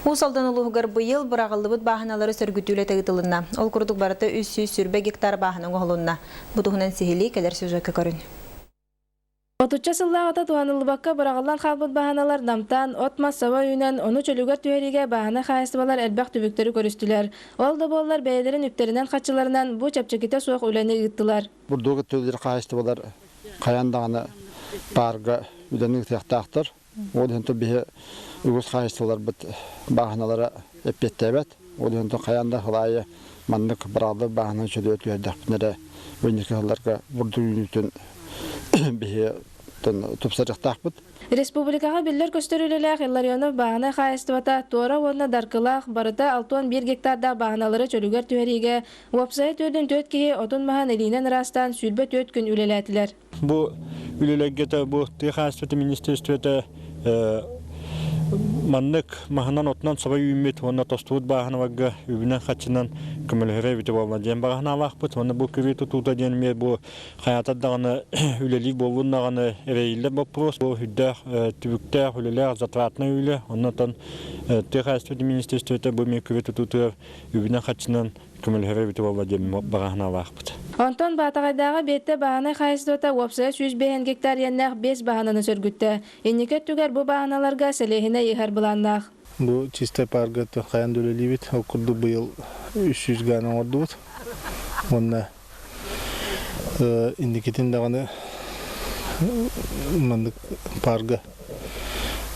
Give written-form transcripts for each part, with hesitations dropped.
Уус Алдан улууһугар быйыл быраҕыллыбыт бааһыналары сөргүтүү үлэтэ ыытылынна. Ол курдук барыта 320 гектар бааһына оҥоһулунна. Бу туһунан сиһилии кэлэр сюжекка көрүн. Отучча сыллааҕыта туһаныллыбакка быраҕыллан хаалбыт бааһыналар намтаан, от-мас саба үүнэн, ону чөлүгэр түһэриигэ бааһынай хаһаайыстыбалар элбэх түбүктэри көрүстүлэр. Ол да буоллар бэйэлэрин үптэринэн-харчыларынан бу чэпчэкитэ суох үлэни ыыттылар. Бурдугу төлүүр хаһаайыстыбалар хайаан даҕаны паарга үлэни ыытыахтаахтар. Ол иһин биһи үгүс хаһаайыстыбаларбыт бааһыналара эппиэттээбэт. Ол иһин хайаан да сыл аайы маннык быраҕыллар бааһынаны чөлүгэр түһэрдэхпитинэ эрэ инники сылларга бурдук үүнүүтүн биһи тупсарыахтаахпыт. Республикаҕа биллэр-көстөр үлэлээх Илларионов бааһынай хаһаайыстыбата туора уонна Даркылаах барыта 61 гектардаах бааһыналары чөлүгэр түһэриигэ уопсайа 44 киһи отун-маһын илиинэн ыраастаан 24 күн үлэлээтилэр. Бу үлэлэргэ бу тыа хаһаайыстыбатын министерствота маннык маһынан-отунан саба үүммүт уонна тостубут бааһыналарга үбүнэн-харчынан көмөлөһөрө эбитэ буолла диэн баҕаһынаалаахпыт. Уонна бу күрүө тутуута диэн эмиэ бу хайаатар даҕаны үлэлиир буоллун даҕаны эрэйиллэр боппуруос. Бу үрдээх түбүктээх үлэлээх затратнай үлэ. Оннотон тыа хаһаайыстыбатын министерствота бу эмиэ күрүө тутуутугар үбүнэн-харчынан көмөлөһөрө эбитэ буолла диэн баҕаһынаалаахпыт. Онтон Баатаҕайдааҕы Биэттэ бааһынай хаһаайыстыбата уопсайа 105 гектар иэннээх биэс бааһынаны сөргүттэ. Инники өттүгэр бу бааһыналарга сэлиэһинэй ыһар былааннаах. Бу чистай парга хайан да үлэлиибит. Ол курдук быйыл 300 гааны оҥордубут. Уонна инникитин даҕаны маннык парга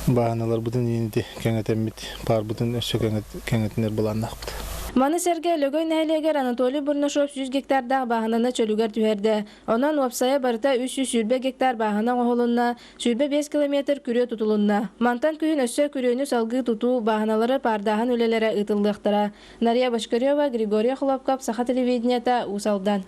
бааһыналарбытын иинити кэҥэтэммит, паарбытын өссө кэҥэтинэр былааннаахпыт. Маны сэргэ Лөгөй нэһилиэгэр Анатолий Бурнашов 100 гектардаах бааһынаны чөлүгэр түһэрдэ. Онон уопсайа барыта 320 гектар бааһына оҥоһулунна, 25 километр күрүө тутулунна. Мантан күһүн өссө күрүөнү салгыы тутуу, бааһыналары паардааһын үлэлэрэ ыытыллыахтара. Нария Бочкарева, Григорий Охлопков, Саха телевидениета, Уус Алдан.